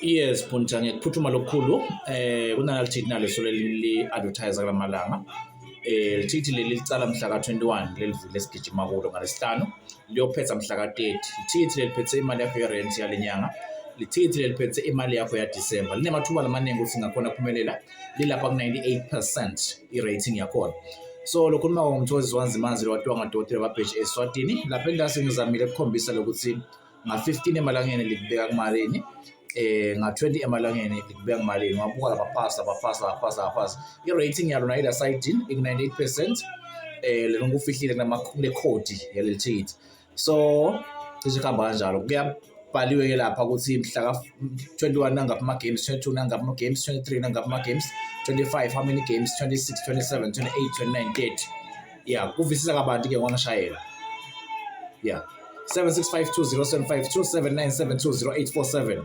Yes, Punta ngiyakuphuthuma lokukhulu kunaleli thithi naleso leli advertise kulamalanga lithithi leli licala mhla ka-21 leli viki lesigijima kulo ngaleSihlanu liyophetha mhla ka-30. Lithithi leliphethe imali yakho ye-rent yale nyanga, lithithi leliphethe imali yakho yaDisemba. Linemathuba lamaningi ukuthi ngakhona kuphumelela, lilapha ku-98% i-rating yakhona. So lokhu nima ngomthozi wanzimanzi lowatiwa ngadokotela babheji eSwatini. Lapha engase ngizamile ukukhombisa lokuthi nga-15 emalangeni likubeka kumalini, nga-20 emalangeni likubeka kumalini. Ungabuka labaphasa i-rating yalona ila side iku-98%. Lelo ngufihlile kunekhodi yaleli thithi. So cishe kuhamba kanjalo, kuyabhaliwe-ke lapha ukuthi mhla ka-21 nangaphi ama-games, 22 nangaphi ama-games, 23 nangaphi ama-games, 25 how many games, 26, 27, 28, 29, 30. Yeah, kuvisisa kabanti-ke wangishayela. Yeah, 7652 075 279 720 847.